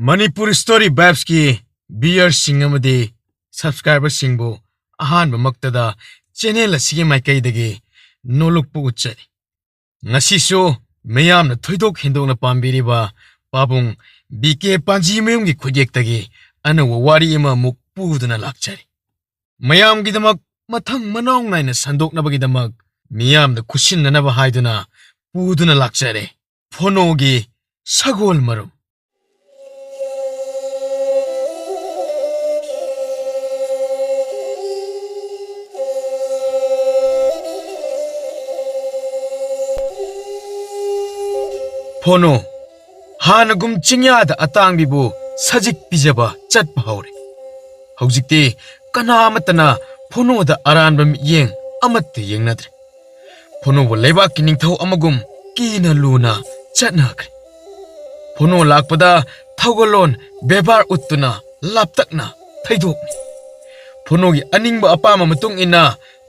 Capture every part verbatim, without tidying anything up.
Manipur story ꯚꯥꯏꯕꯁꯀꯤ ꯚꯤꯌꯔꯁꯤꯡ ꯑꯃꯗꯤ ꯁꯕꯁꯀ꯭ꯔꯥꯏꯕꯔꯁꯤꯡꯕꯨ ꯑꯍꯥꯟꯕꯃꯛꯇꯗ channel ꯑꯁꯤꯒꯤ ꯃꯥꯏꯀꯩꯗꯒꯤ ꯅꯣꯂꯨꯛꯄ ꯎꯠꯆꯔꯤ꯫ ꯉꯁꯤꯁꯨ ꯃꯤꯌꯥꯝꯅ ꯊꯣꯏꯗꯣꯛ ꯍꯦꯟꯗꯣꯛꯅ ꯄꯥꯝꯕꯤꯔꯤꯕ ꯄꯥꯕꯨꯡ ꯕꯤ ꯀꯦ ꯄꯥꯟꯖꯤꯃꯌꯨꯝꯒꯤ ꯈꯨꯠꯌꯦꯛꯇꯒꯤ ꯑꯅꯧꯕ ꯋꯥꯔꯤ ꯑꯃꯃꯨꯛ ꯄꯨꯗꯨꯅ ꯂꯥꯛꯆꯔꯤ꯫ ꯃꯌꯥꯝꯒꯤꯗꯃꯛ ꯃꯊꯪ ꯃꯅꯥꯎ ꯅꯥꯏꯅ ꯁꯟꯗꯣꯛꯅꯕꯒꯤꯗꯃꯛ ꯃꯤꯌꯥꯝꯅ ꯈꯨꯠꯁꯤꯟꯅꯅꯕ ꯍꯥꯏꯗꯨꯅ ꯄꯨꯗꯨꯅ ꯂꯥꯛꯆꯔꯦ꯫ ꯐꯣꯅꯣꯒꯤ ꯁꯒꯣꯜ ꯃꯔꯨꯝ꯫ ꯐꯣꯅꯣ ꯍꯥꯟꯅꯒꯨꯝ ꯆꯤꯡꯌꯥꯗ ꯑꯇꯥꯡꯕꯤꯕꯨ ꯁꯖꯤꯛ ꯄꯤꯖꯕ ꯆꯠꯄ ꯍꯧꯔꯦ꯫ ꯍꯧꯖꯤꯛꯇꯤ ꯀꯅꯥ ꯑꯃꯠꯇꯅ ꯐꯣꯅꯣꯗ ꯑꯔꯥꯟꯕ ꯃꯤꯠꯌꯦꯡ ꯑꯃꯠꯇ ꯌꯦꯡꯅꯗ꯭ꯔꯦ꯫ ꯐꯣꯅꯣꯕꯨ ꯂꯩꯕꯥꯛꯀꯤ ꯅꯤꯡꯊꯧ ꯑꯃꯒꯨꯝ ꯀꯤꯅ ꯂꯨꯅ ꯆꯠꯅꯈ꯭ꯔꯦ꯫ ꯐꯣꯅꯣ ꯂꯥꯛꯄꯗ ꯊꯧꯒꯜꯂꯣꯟ ꯕꯦꯕꯥꯔ ꯎꯠꯇꯨꯅ ꯂꯥꯞꯇꯛꯅ ꯊꯩꯗꯣꯛꯅꯩ꯫ ꯐꯣꯅꯣꯒꯤ ꯑꯅꯤꯡꯕ ꯑꯄꯥꯝꯕ ꯃꯇꯨꯡ ꯏꯟꯅ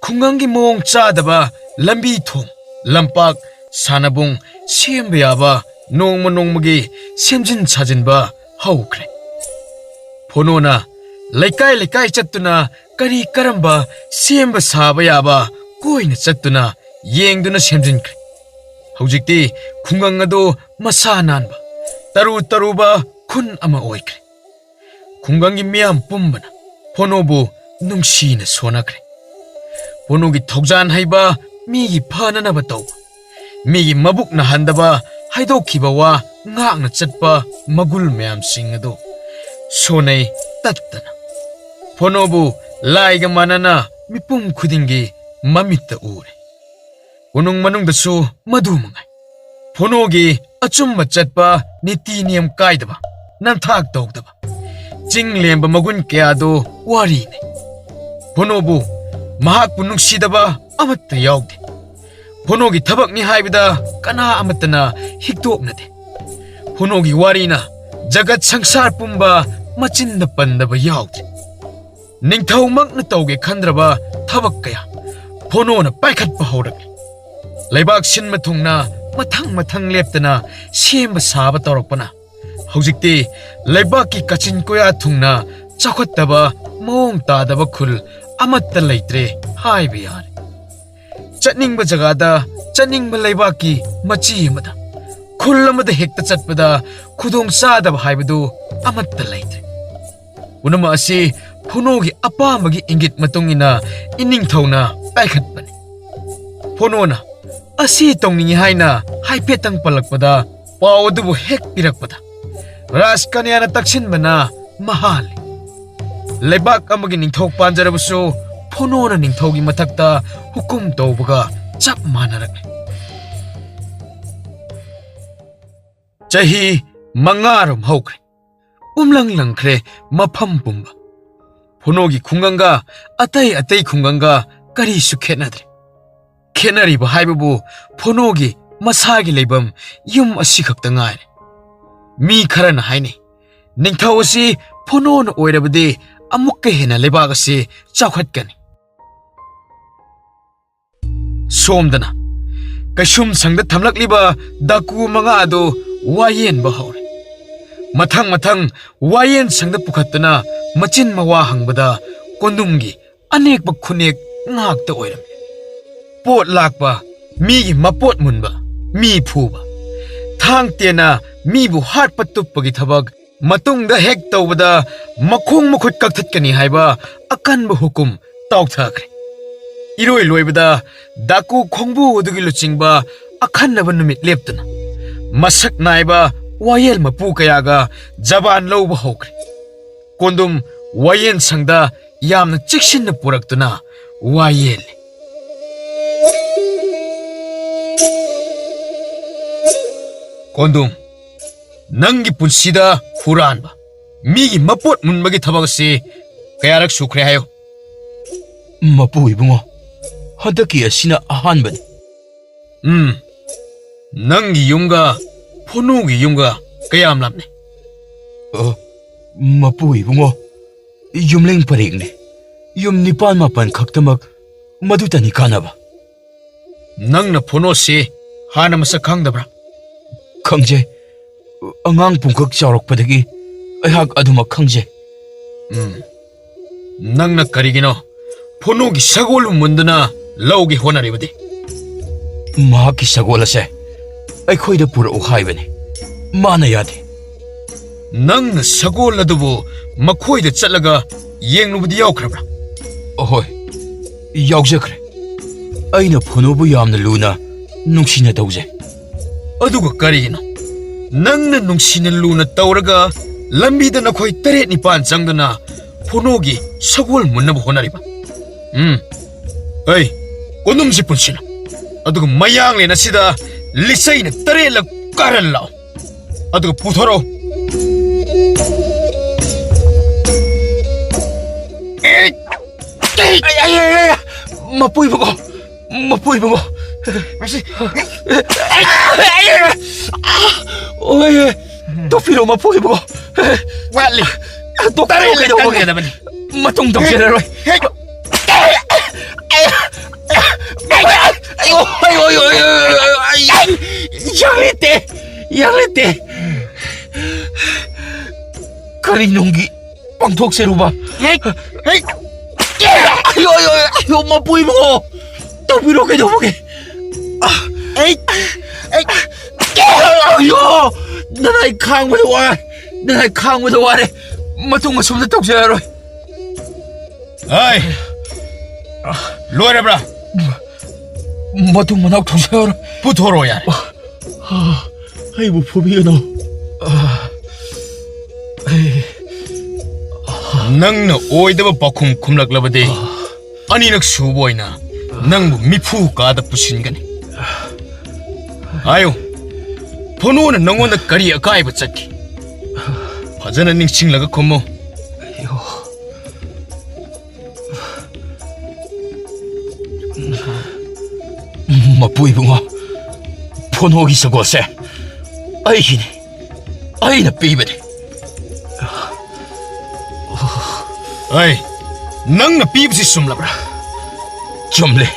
ꯈꯨꯡꯒꯪꯒꯤ ꯃꯑꯣꯡ ꯆꯥꯗꯕ ꯂꯝꯕꯤ ꯊꯣꯡ, ꯂꯝꯄꯥꯛ, ꯁꯥꯟꯅꯕꯨꯡ ꯁꯦꯝꯕ ꯌꯥꯕ ꯅꯣꯡꯃ ꯅꯣꯡꯃꯒꯤ ꯁꯦꯝꯖꯤꯟ ꯁꯥꯖꯤꯟꯕ ꯍꯧꯈ꯭ꯔꯦ꯫ ꯐꯣꯅꯣꯅ ꯂꯩꯀꯥꯏ ꯂꯩꯀꯥꯏ ꯆꯠꯇꯨꯅ ꯀꯔꯤ ꯀꯔꯝꯕ ꯁꯦꯝꯕ ꯁꯥꯕ ꯌꯥꯕ ꯀꯣꯏꯅ ꯆꯠꯇꯨꯅ ꯌꯦꯡꯗꯨꯅ ꯁꯦꯝꯖꯤꯟꯈ꯭ꯔꯦ꯫ ꯍꯧꯖꯤꯛꯇꯤ ꯈꯨꯡꯒꯪ ꯑꯗꯨ ꯃꯁꯥ ꯅꯥꯟꯕ, ꯇꯔꯨ ꯇꯔꯨꯕ ꯈꯨꯟ ꯑꯃ ꯑꯣꯏꯈ꯭ꯔꯦ꯫ ꯈꯨꯡꯒꯪꯒꯤ ꯃꯤꯌꯥꯝ ꯄꯨꯝꯕꯅ ꯐꯣꯅꯣꯕꯨ ꯅꯨꯡꯁꯤꯅ ꯁꯣꯟꯅꯈ꯭ꯔꯦ꯫ ꯐꯣꯅꯣꯒꯤ ꯊꯧꯖꯥꯟ ꯍꯩꯕ, ꯃꯤꯒꯤ ꯐꯅꯅꯕ ꯇꯧꯕ, ꯃꯤꯒꯤ ꯃꯕꯨꯛ ꯅꯥꯍꯟꯗꯕ, ꯍꯥꯏꯗꯣꯛꯈꯤꯕ ꯋꯥ ꯉꯥꯛꯅ ꯆꯠꯄ ꯃꯒꯨꯜ ꯃꯌꯥꯝꯁꯤꯡ ꯑꯗꯨ ꯁꯣꯟꯅꯩ ꯇꯠꯇꯅ꯫ ꯐꯣꯅꯣꯕꯨ ꯂꯥꯏꯒ ꯃꯥꯟꯅꯅ ꯃꯤꯄꯨꯝ ꯈꯨꯗꯤꯡꯒꯤ ꯃꯃꯤꯠꯇ ꯎꯔꯦ꯫ ꯀꯣꯅꯨꯡ ꯃꯅꯨꯡꯗꯁꯨ ꯃꯗꯨ ꯃꯉꯥꯏ꯫ ꯐꯣꯅꯣꯒꯤ ꯑꯆꯨꯝꯕ ꯆꯠꯄ, ꯅꯤꯇꯤ ꯅꯤꯌꯝ ꯀꯥꯏꯗꯕ, ꯅꯝꯊꯥꯛ ꯇꯧꯗꯕ, ꯆꯤꯡ ꯂꯦꯝꯕ ꯃꯒꯨꯟ ꯀꯌꯥꯗꯨ ꯋꯥꯔꯤꯅꯤ꯫ ꯐꯣꯅꯣꯕꯨ ꯃꯍꯥꯛꯄꯨ ꯅꯨꯡꯁꯤꯗꯕ ꯑꯃꯠꯇ ꯌꯥꯎꯗꯦ꯫ ꯐꯣꯅꯣꯒꯤ ꯊꯕꯛꯅꯤ ꯍꯥꯏꯕꯗ ꯀꯅꯥ ꯑꯃꯠꯇꯅ ꯍꯤꯛꯇꯣꯛꯅꯗꯦ꯫ ꯐꯣꯅꯣꯒꯤ ꯋꯥꯔꯤꯅ ꯖꯒꯠ ꯁꯪꯁꯥꯔ ꯄꯨꯝꯕ ꯃꯆꯤꯟꯗ ꯄꯟꯗꯕ ꯌꯥꯎꯗꯦ꯫ ꯅꯤꯡꯊꯧꯃꯛꯅ ꯇꯧꯒꯦ ꯈꯟꯗ꯭ꯔꯕ ꯊꯕꯛ ꯀꯌꯥ ꯐꯣꯅꯣꯅ ꯄꯥꯏꯈꯠꯄ ꯍꯧꯔꯛꯂꯤ꯫ ꯂꯩꯕꯥꯛ ꯁꯤꯟꯕ ꯊꯨꯡꯅ ꯃꯊꯪ ꯃꯊꯪ ꯂꯦꯞꯇꯅ ꯁꯦꯝꯕ ꯁꯥꯕ ꯇꯧꯔꯛꯄꯅ ꯍꯧꯖꯤꯛꯇꯤ ꯂꯩꯕꯥꯛꯀꯤ ꯀꯥꯆꯤꯟ ꯀꯣꯌꯥ ꯊꯨꯡꯅ ꯆꯥꯎꯈꯠꯇꯕ, ꯃꯑꯣꯡ ꯇꯥꯗꯕ ꯈꯨꯜ ꯑꯃꯠꯇ ꯂꯩꯇ꯭ꯔꯦ ꯍꯥꯏꯕ ꯌꯥꯔꯦ꯫ ꯆꯠꯅꯤꯡꯕ ꯖꯒꯥꯗ, ꯆꯠꯅꯤꯡꯕ ꯂꯩꯕꯥꯛꯀꯤ ꯃꯆꯤ ꯑꯃꯗ, ꯈꯨꯜ ꯑꯃꯗ ꯍꯦꯛꯇ ꯆꯠꯄꯗ ꯈꯨꯗꯣꯡ ꯆꯥꯗꯕ ꯍꯥꯏꯕꯗꯨ ꯑꯃꯠꯇ ꯂꯩꯇ꯭ꯔꯦ꯫ ꯄꯨꯝꯅꯃꯛ ꯑꯁꯤ ꯐꯣꯅꯣꯒꯤ ꯑꯄꯥꯝꯕꯒꯤ ꯏꯪꯒꯤꯠ ꯃꯇꯨꯡ ꯏꯟꯅ ꯏꯅꯤꯡꯊꯧꯅ ꯄꯥꯏꯈꯠꯄꯅꯤ꯫ ꯐꯣꯅꯣꯅ ꯑꯁꯤ ꯇꯧꯅꯤꯡꯏ ꯍꯥꯏꯅ ꯍꯥꯏꯐꯦꯠꯇꯪ ꯄꯜꯂꯛꯄꯗ, ꯄꯥꯎ ꯑꯗꯨꯕꯨ ꯍꯦꯛ ꯄꯤꯔꯛꯄꯗ, ꯔꯥꯖꯀꯟꯌꯥꯅ ꯇꯛꯁꯤꯟꯕꯅ ꯃꯍꯥꯜꯂꯤ꯫ ꯂꯩꯕꯥꯛ ꯑꯃꯒꯤ ꯅꯤꯡꯊꯧ ꯄꯥꯟꯖꯔꯕꯁꯨ, ꯐꯣꯅꯣꯅ ꯅꯤꯡꯊꯧꯒꯤ ꯃꯊꯛꯇ ꯍꯨꯀꯨꯝ ꯇꯧꯕꯒ ꯆꯞ ꯃꯥꯟꯅꯔꯛꯂꯦ꯫ ꯆꯍꯤ ꯃꯉꯥꯔꯣꯝ ꯍꯧꯈ꯭ꯔꯦ꯫ ꯎꯝꯂꯪ ꯂꯪꯈ꯭ꯔꯦ ꯃꯐꯝ ꯄꯨꯝꯕ꯫ ꯐꯣꯅꯣꯒꯤ ꯈꯨꯡꯒꯪꯒ ꯑꯇꯩ ꯑꯇꯩ ꯈꯨꯡꯒꯪꯒ ꯀꯔꯤꯁꯨ ꯈꯦꯠꯅꯗ꯭ꯔꯦ꯫ ꯈꯦꯠꯅꯔꯤꯕ ꯍꯥꯏꯕꯕꯨ ꯐꯣꯅꯣꯒꯤ ꯃꯁꯥꯒꯤ ꯂꯩꯐꯝ ꯌꯨꯝ ꯑꯁꯤꯈꯛꯇ ꯉꯥꯏꯔꯦ꯫ ꯃꯤ ꯈꯔꯅ ꯍꯥꯏꯅꯩ, ꯅꯤꯡꯊꯧ ꯑꯁꯤ ꯐꯣꯅꯣꯅ ꯑꯣꯏꯔꯕꯗꯤ ꯑꯃꯨꯛꯀ ꯍꯦꯟꯅ ꯂꯩꯕꯥꯛ ꯑꯁꯤ ꯆꯥꯎꯈꯠꯀꯅꯤ꯫ ꯁꯣꯝꯗꯅ ꯀꯩꯁꯨꯝ ꯁꯪꯗ ꯊꯝꯂꯛꯂꯤꯕ ꯗꯥꯀꯨ ꯃꯉꯥ ꯑꯗꯨ ꯋꯥꯌꯦꯟꯕ ꯍꯧꯔꯦ꯫ ꯃꯊꯪ ꯃꯊꯪ ꯋꯥꯌꯦꯟ ꯁꯪꯗ ꯄꯨꯈꯠꯇꯨꯅ ꯃꯆꯤꯟ ꯃꯋꯥ ꯍꯪꯕꯗ ꯀꯣꯟꯗꯨꯝꯒꯤ ꯑꯅꯦꯛꯄ ꯈꯨꯅꯦꯛ ꯉꯥꯛꯇ ꯑꯣꯏꯔꯝꯃꯤ꯫ ꯄꯣꯠ ꯂꯥꯛꯄ, ꯃꯤꯒꯤ ꯃꯄꯣꯠ ꯃꯨꯟꯕ, ꯃꯤ ꯐꯨꯕ, ꯊꯥꯡ ꯇꯦꯟꯅ ꯃꯤꯕꯨ ꯍꯥꯠꯄ ꯇꯨꯞꯄꯒꯤ ꯊꯕꯛ ꯃꯇꯨꯡꯗ ꯍꯦꯛ ꯇꯧꯕꯗ ꯃꯈꯣꯡ ꯃꯈꯨꯠ ꯀꯛꯊꯠꯀꯅꯤ ꯍꯥꯏꯕ ꯑꯀꯟꯕ ꯍꯨꯀꯨꯝ ꯇꯥꯎꯊꯈ꯭ꯔꯦ꯫ ꯏꯔꯣꯏ ꯂꯣꯏꯕꯗ ꯗꯥꯀꯨ ꯈꯣꯡꯕꯨ ꯑꯗꯨꯒꯤ ꯂꯨꯆꯤꯡꯕ ꯑꯈꯟꯅꯕ ꯅꯨꯃꯤꯠ ꯂꯦꯞꯇꯨꯅ ꯃꯁꯛ ꯅꯥꯏꯕ ꯋꯥꯌꯦꯜ ꯃꯄꯨ ꯀꯌꯥꯒ ꯖꯕꯥꯟ ꯂꯧꯕ ꯍꯧꯈ꯭ꯔꯦ꯫ ꯀꯣꯟꯗꯨꯝ ꯋꯥꯌꯦꯟ ꯁꯪꯗ ꯌꯥꯝꯅ ꯆꯦꯛꯁꯤꯟꯅ ꯄꯨꯔꯛꯇꯨꯅ ꯋꯥ ꯌꯦꯜꯂꯤ꯫ ꯀꯣꯟꯗꯨꯝ, ꯅꯪꯒꯤ ꯄꯨꯟꯁꯤꯗ ꯍꯨꯔꯥꯟꯕ, ꯃꯤꯒꯤ ꯃꯄꯣꯠ ꯃꯨꯟꯕꯒꯤ ꯊꯕꯛ ꯑꯁꯤ ꯀꯌꯥꯔꯛ ꯁꯨꯈ꯭ꯔꯦ ꯍꯥꯏꯌꯨ? ꯃꯄꯨ ꯏꯕꯨꯡꯉꯣ, ꯍꯟꯗꯛꯀꯤ ꯑꯁꯤꯅ ꯑꯍꯥꯟꯕꯅꯤ꯫ ꯎꯝ, ꯅꯪꯒꯤ ꯌꯨꯝꯒ ꯐꯣꯅꯨꯒꯤ ꯌꯨꯝꯒ ꯀꯌꯥꯝ ꯂꯥꯞꯅꯩ? ꯑ, ꯃꯄꯨ ꯏꯕꯨꯡꯉꯣ, ꯌꯨꯝꯂꯦꯡ ꯄꯔꯦꯡꯅꯤ꯫ ꯌꯨꯝ ꯅꯤꯄꯥꯟ ꯃꯥꯄꯟ ꯈꯛꯇꯃꯛ ꯃꯗꯨꯇꯅꯤ ꯀꯥꯟꯅꯕ꯫ ꯅꯪꯅ ꯐꯣꯅꯣꯁꯤ ꯍꯥꯟꯅ ꯃꯁꯛ ꯈꯪꯗꯕ꯭ꯔꯥ? ꯈꯪꯖꯩ꯫ ꯑꯉꯥꯡ ꯄꯨꯡꯀꯛ ꯆꯥꯎꯔꯛꯄꯗꯒꯤ ꯑꯩꯍꯥꯛ ꯑꯗꯨꯃꯛ ꯈꯪꯖꯩ꯫ ꯎꯝ꯫ ꯅꯪꯅ ꯀꯔꯤꯒꯤꯅꯣ ꯐꯣꯅꯣꯒꯤ ꯁꯒꯣꯜ ꯃꯨꯟꯗꯨꯅ ꯂꯧꯒꯦ ꯍꯣꯠꯅꯔꯤꯕꯗꯤ? ꯃꯍꯥꯛꯀꯤ ꯁꯒꯣꯜ ꯑꯁꯦ ꯑꯩꯈꯣꯏꯗ ꯄꯨꯔꯛꯎ ꯍꯥꯏꯕꯅꯤ꯫ ꯃꯥꯅ ꯌꯥꯗꯦ꯫ ꯅꯪꯅ ꯁꯒꯣꯜ ꯑꯗꯨꯕꯨ ꯃꯈꯣꯏꯗ ꯆꯠꯂꯒ ꯌꯦꯡꯂꯨꯕꯗꯤ ꯌꯥꯎꯈ꯭ꯔꯕ꯭ꯔꯥ? ꯑꯍꯣꯏ, ꯌꯥꯎꯖꯈ꯭ꯔꯦ꯫ ꯑꯩꯅ ꯐꯣꯅꯣꯕꯨ ꯌꯥꯝꯅ ꯂꯨꯅ ꯅꯨꯡꯁꯤꯅ ꯇꯧꯖꯩ꯫ ꯑꯗꯨꯒ ꯀꯔꯤꯒꯤꯅꯣ ꯅꯪꯅ ꯅꯨꯡꯁꯤꯅ ꯂꯨꯅ ꯇꯧꯔꯒ ꯂꯝꯕꯤꯗ ꯅꯈꯣꯏ ꯇꯔꯦꯠ ꯅꯤꯄꯥꯟ ꯆꯪꯗꯨꯅ ꯐꯣꯅꯣꯒꯤ ꯁꯒꯣꯜ ꯃꯨꯟꯅꯕ ꯍꯣꯠꯅꯔꯤꯕ? ꯎꯝ꯫ ꯑꯩ ꯀꯣꯅꯨꯡꯁꯤ ꯄꯨꯟꯁꯤꯜꯂꯨ꯫ ꯑꯗꯨꯒ ꯃꯌꯥꯡꯂꯦꯟ ꯑꯁꯤꯗ ꯂꯤꯆꯩꯅ ꯇꯔꯦꯠꯂꯛ ꯀꯥꯔꯟ ꯂꯥꯛꯑꯣ꯫ ꯑꯗꯨꯒ ꯄꯨꯊꯣꯔꯛꯑꯣ꯫ ꯑꯦ! ꯑꯩ, ꯑꯩ, ꯑꯩ, ꯑꯩ, ꯃꯄꯨ ꯏꯕꯨꯡꯉꯣ, ꯃꯄꯨ ꯏꯕꯨꯡꯉꯣ꯫ ꯃꯁꯤ ꯑꯣꯏ, ꯇꯣꯛꯄꯤꯔꯣ, ꯃꯄꯨ ꯏꯕꯨꯡꯉꯣ꯫ ꯋꯥꯠꯂꯤ꯫ ꯇꯣꯛꯄꯤꯔꯣ, ꯇꯔꯦꯠꯂꯛ ꯀꯩꯗꯧꯕꯒꯦ? ꯀꯟꯒꯗꯕꯅꯤ꯫ ꯃꯇꯨꯡ ꯇꯧꯖꯔꯔꯣꯏ꯫ ꯍꯦꯛ! ꯑꯌꯣ, ꯑꯌꯣ, ꯑꯌꯣ, ꯑꯌꯣ, ꯑꯌꯣ, ꯑꯩ ꯌꯥꯡꯂꯦꯠꯇꯦ, ꯌꯥꯡꯂꯦꯠꯇꯦ꯫ ꯀꯔꯤ ꯅꯨꯡꯒꯤ ꯄꯥꯡꯊꯣꯛꯆꯔꯨꯕ? ꯍꯦꯛ! ꯍꯦꯛ! ꯑꯌꯣ, ꯑꯌꯣ, ꯑꯌꯣ, ꯃꯄꯨ ꯏꯕꯨꯡꯉꯣ, ꯇꯧꯕꯤꯔꯣ, ꯀꯩꯗꯧꯕꯒꯦ? ꯑꯩ! ꯑꯩ! ꯑꯌꯣ! ꯅꯅꯥꯏ ꯈꯥꯡꯕꯗ ꯋꯥꯔꯦ, ꯅꯅꯥꯏ ꯈꯥꯡꯕꯗ ꯋꯥꯔꯦ꯫ ꯃꯇꯨꯡ ꯑꯁꯨꯝꯅ ꯇꯧꯖꯔꯔꯣꯏ꯫ ꯑꯩ! ꯂꯣꯏꯔꯕ꯭ꯔꯥ? ꯃꯇꯨꯡ ꯃꯅꯥꯎ ꯊꯧꯖꯔꯣꯏ꯫ ꯄꯨꯊꯣꯔꯛꯑꯣ ꯌꯥꯔꯦ꯫ ꯑꯩꯕꯨ ꯐꯨꯕꯤꯒꯅꯨ꯫ ꯅꯪꯅ ꯑꯣꯏꯗꯕ ꯄꯥꯎꯈꯨꯝ ꯈꯨꯝꯂꯛꯂꯕꯗꯤ ꯑꯅꯤꯔꯛ ꯁꯨꯕ ꯑꯣꯏꯅ ꯅꯪꯕꯨ ꯃꯤꯐꯨ ꯀꯥꯗ ꯄꯨꯁꯤꯟꯒꯅꯤ꯫ ꯍꯥꯏꯌꯨ, ꯐꯣꯅꯣꯅ ꯅꯪꯉꯣꯟꯗ ꯀꯔꯤ ꯑꯀꯥꯏꯕ ꯆꯠꯈꯤ? ꯐꯖꯅ ꯅꯤꯡꯁꯤꯡꯂꯒ ꯈꯨꯝꯃꯨ꯫ ꯃꯄꯨ ꯏꯕꯨꯡꯉꯣ, ꯐꯣꯅꯣꯒꯤ ꯁꯒꯣꯜꯁꯦ ꯑꯩꯒꯤꯅꯤ, ꯑꯩꯅ ꯄꯤꯕꯅꯤ꯫ ꯑꯩ, ꯅꯪꯅ ꯄꯤꯕꯁꯤ ꯆꯨꯝꯂꯕ꯭ꯔꯥ? ꯆꯨꯝꯂꯦ꯫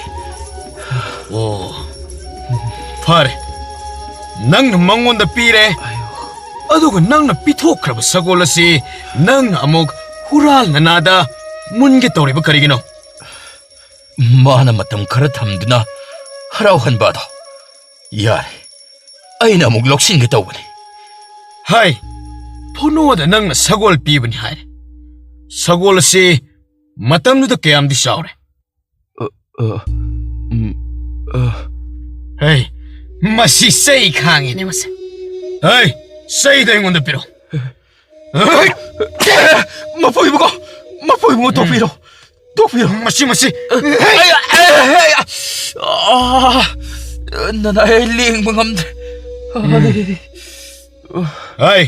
ꯑꯣ, ꯐꯔꯦ, ꯅꯪꯅ ꯃꯉꯣꯟꯗ ꯄꯤꯔꯦ꯫ ꯑꯗꯨꯒ ꯅꯪꯅ ꯄꯤꯊꯣꯛꯈ꯭ꯔꯕ ꯁꯒꯣꯜ ꯑꯁꯤ ꯅꯪꯅ ꯑꯃꯨꯛ ꯍꯨꯔꯥꯜꯅꯅꯥꯗ ꯃꯨꯟꯒꯦ ꯇꯧꯔꯤꯕ ꯀꯔꯤꯒꯤꯅꯣ? ꯃꯥꯅ ꯃꯇꯝ ꯈꯔ ꯊꯝꯗꯨꯅ ꯍꯔꯥꯎꯍꯟꯕ ꯑꯗꯣ꯫ ꯌꯥꯔꯦ, ꯑꯩꯅ ꯑꯃꯨꯛ ꯂꯧꯁꯤꯟꯒꯦ ꯇꯧꯕꯅꯤ꯫ ꯍꯥꯏ, ꯐꯣꯅꯣꯗ ꯅꯪꯅ ꯁꯒꯣꯜ ꯄꯤꯕꯅꯤ ꯍꯥꯏꯔꯦ꯫ ꯁꯒꯣꯜ ꯑꯁꯤ ꯃꯇꯝꯗꯨꯗ ꯀꯌꯥꯝꯗꯤ ꯆꯥꯎꯔꯦ? ꯑ, ꯑ, ꯎꯝ, ꯑ꯫ ꯍꯩ, ꯃꯁꯤ ꯆꯩ ꯈꯥꯡꯉꯤꯅꯦ ꯃꯁꯦ꯫ ꯍꯩ, ꯆꯩꯗꯣ ꯑꯩꯉꯣꯟꯗ ꯄꯤꯔꯛꯑꯣ꯫ ꯍꯩ! ꯃꯄꯨ ꯏꯕꯨꯡꯉꯣ, ꯃꯄꯨ ꯏꯕꯨꯡꯉꯣ, ꯇꯣꯛꯄꯤꯔꯣ, ꯇꯣꯛꯄꯤꯔꯣ꯫ ꯃꯁꯤ, ꯃꯁꯤ꯫ ꯑꯩ, ꯑꯩ, ꯑꯩ, ꯑꯥ, ꯅꯅꯥꯏ ꯑꯩ ꯂꯦꯡꯕ ꯉꯝꯗ꯭ꯔꯦ꯫ ꯍꯩ,